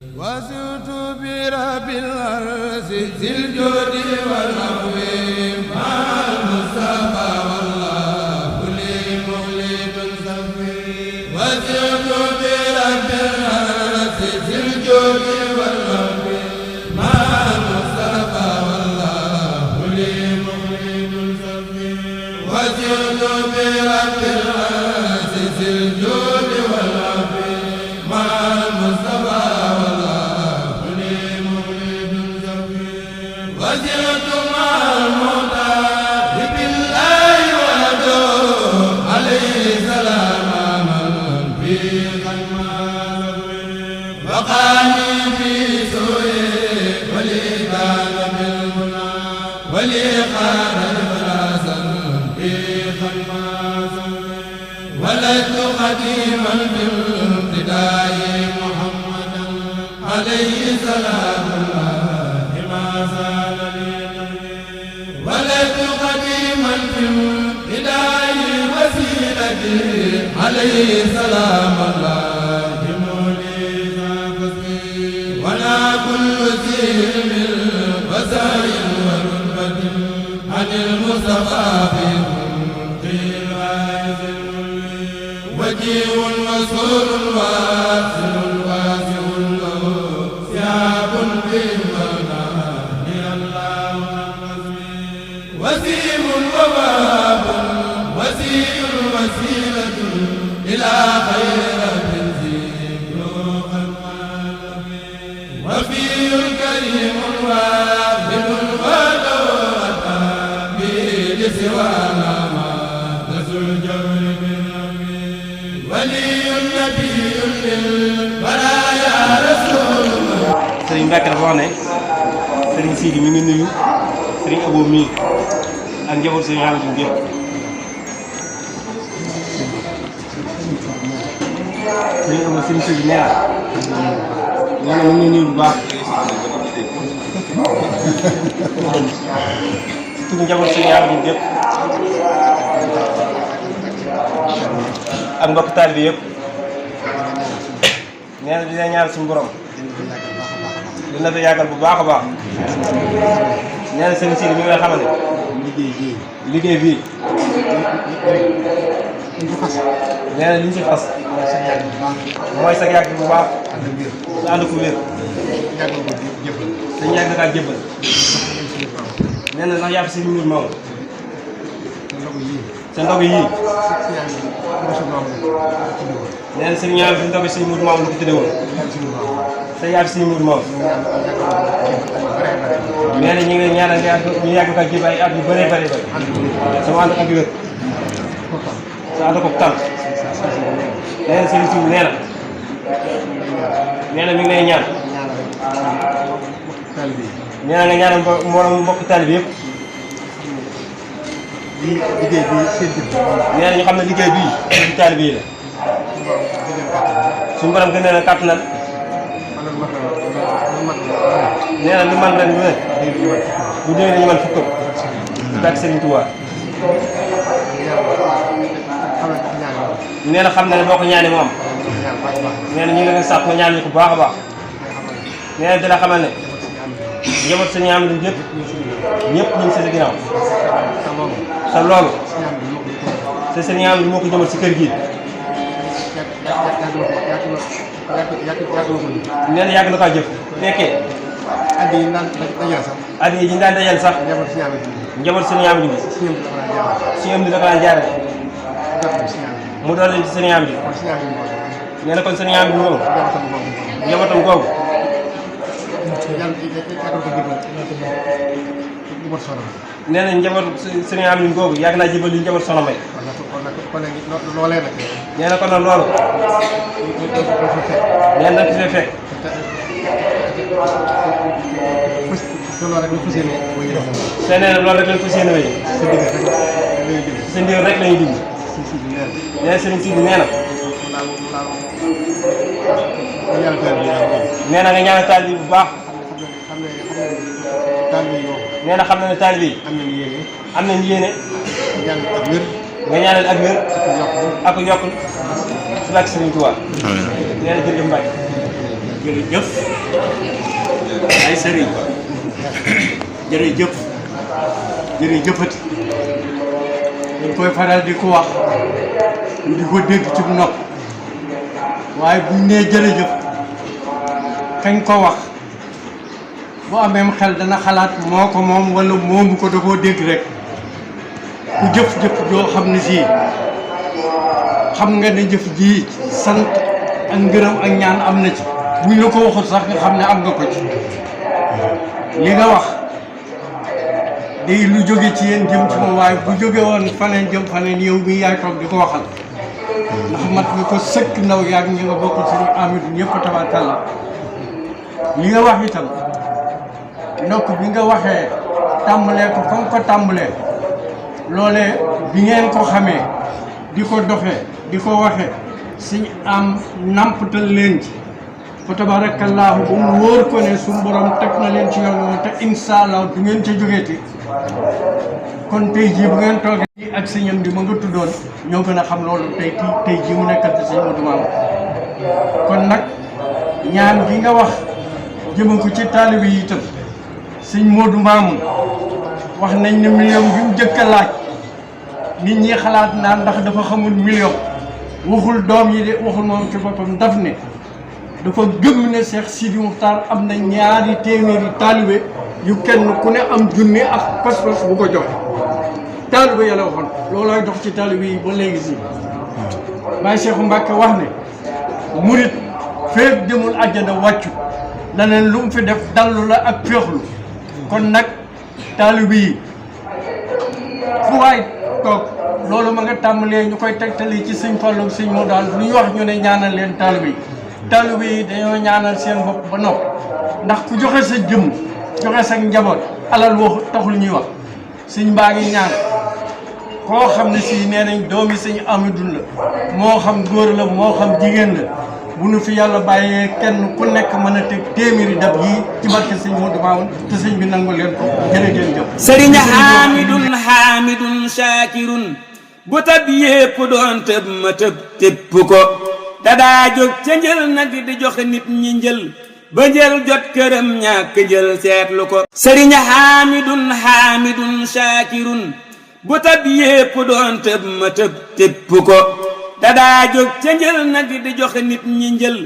وزرت برب الأرض ذي الجود والعفو مع المصطفى والله لي مولد صفي وزرت برب الأرض ذي الجود والعفو مع المصطفى والله لي مولد صفي وزرت برب الأرض ذي الجود والعفو مع المصطفى وزرت مع المختار بالله وحده عليه سلام من في خيمه وقاني في سوء ولي كان بالمنى ولي قاد الفراسا في خيمه ولدت قديما بالابتداء محمدا عليه سلام الله ما زال ولدت قديما في الابتداء وسيلتي عليه سلام الله مولد قسمي وانا كل سلم وسعي ورتبة عن المصطفى في قيل وجيه وسور واسع واسع له ثياب وسيم وواب وسيل وسيلة إلى خير بنزيل وفي كريم واحد ودوة به سوانا ما تسل الجور بالنبي ولي النبي للبرايا رسول Sëriñ Mbàkke dafa wax ne Sëriñ Sidi mi ngi nuyu Sëriñ Abo mii ak njaboot Sëriñ Hamidou gépp Sëriñ Abo Sëriñ Sidi nee na mu ngi nuyu bu baax surtout njaboot Sëriñ Hamidou gépp ak mbokk taalibe yëpp nee na dina ñaan suñu borom dina ko yàggal bu baax a baax nee na Sëriñ Sidi mi ngi lay xamal ne liggéey bii nee na li ñu si fas mooy sa yàgg bu baax sa ànd ko wér sa yàgg kaa jébbal nee na ndax yàpp si mur moom sa ndog yii nee na sëriñ ñaar si ndog si mur moom lu ko tudde woon sa yàpp si mur moom nee na ñu ngi leen ñaanal ñu yàgg ko jib ay at yu bëree bëri bëri sama ànd ak wér sa ànd ko tànk nee na sëriñ si nee na mi ngi lay ñaan nee na nga ñaanal mbooloo mbokk taalibe yëpp liggéey bi seen nee na ñu xam ne liggéey bii ci taalibe yi la suñu borom gën leen a kàttanal nee na lu man ren bu ne bu déwénee dañu mën fukk ak Sëriñ Tuubaa nee na xam na ne boo ko ñaanee mu am nee na ñu ngi leen sàkk nga ñaan ñu ko bu baax a baax nee na dina xamal ne njaboot Sëriñ Hamidou ñëpp ñëpp ñu ngi sa ginnaaw sa loolu te Sëriñ Hamidou moo ko jëmal si kër gi nee na yàgg na kaa jëf fekkee addi yi ñu daan dajal sax njaboot Sëriñ Hamidou bi si am di da ko daan jaarale mu doon leen ci Sëriñ Hamidou nee na kon Sëriñ Hamidou moom njabootam googu nee na njaboot Sëriñ Hamidou googu yàgg naa jébal li njaboot Soxna May nee na kon nag loolu nee na dañ ko fekk nee na loolu rek lañ fas yéene wéy sa ndigal rek la ñuy dindi nee na Sëriñ Sidi nee na nee na nga ñaanal taalibe bi bu baax nee na xam na ne taalibe yi am nañu yéene nga ñaanal ak wér ak yokk si bàkk Sëriñ Tuubaa nee na jërëjëf Mbacke jërëjëf ay sëriñ jërëjëf jërëjëfati dañ koy faral di ko wax ñu di ko dégg ci nopp waaye buñ nee jërëjëf kañ ko wax bu ameem xel dana xalaat moo ko moom wala moomu ko da koo dégg rek ku jëf-jëf joo xam ne sii xam nga ne jëf ji sant ak ngërëm ak ñaan am na ci buñ la ko waxul sax nga xam ne am nga ko ci li nga wax day lu jóge ci yéen jëm ci moom waaye bu jóge woon faneen jëm faneen yow mi yaay toog di ko waxal ndax mat nga ko sëkk ndaw yaag ñi nga bokk suñu Amidou ñëpp tabaarkalla li nga wax itam ndokk bi nga waxee tàmbalee ko fa nga ko tàmbalee loolee bi ngeen ko xamee di ko doxee di ko waxee suñu am nampatal leen ci fa tabaarakallaahu ba mu wóor ko ne suñu borom teg na leen ci yoon woon te incha allah du ngeen ca jógeeti kon tey jii bu ngeen toogee ak sëñam bi ma nga tuddoon ñoo gën a xam loolu tey jii mu nekkal ci sëñ Modou Mamoune kon nag ñaan gi nga wax jëma ko ci taalibe yi itam sëñ Modou Mamoune wax nañ ne million bi mu jëkk a laaj nit ñi xalaat naan ndax dafa xamul million waxul doom yi de waxul moom ci boppam daf ne dafa gëm ne Cheikh Sidi Muxtaar am na ñaari téeméeri taalibe yu kenn ku ne am junni ak pas-pas bu ko joxe taalibe yàlla waxoon loolooy dox ci taalibe yi ba léegi si Baye Cheikh Mbacke wax ne murit feeg demul àjjana wàccu leneen lu mu fi def dallu la ak féexlu kon nag taalibe yi fu waay toog loolu ma nga tàmbalee ñu koy tegtali ci sëñ Fallu sëñ moo daal lu ñu wax ñu ne ñaanal leen taalibe yi dañoo ñaanal seen bopp ba nopp ndax ku joxe sa jëm joxe sa njaboot alal wax taxul ñuy wax sëñ baa ngi ñaan koo xam ne si nee nañ doomi sëñ Amidou la moo xam góor la moo xam jigéen la bu nu fi yàlla bàyyee kenn ku nekk mën a teg téeméeri dab yi ci barke sëñ Modou Mamoune te sëñ bi nangu leen ko jërë ngeen jëf sëriñ Hamidun Shakirun bu tab yépp doon tëb ma tëb tépp ko dadaa jóg ca njël nag di joxe nit ñi njël ba njël jot këram ñàkk njël seetlu ko sëriñ Hamidun Shakirun bu tab yépp doon tëb ma tëb tépp ko dadaa jóg ca njël nag di joxe nit ñi njël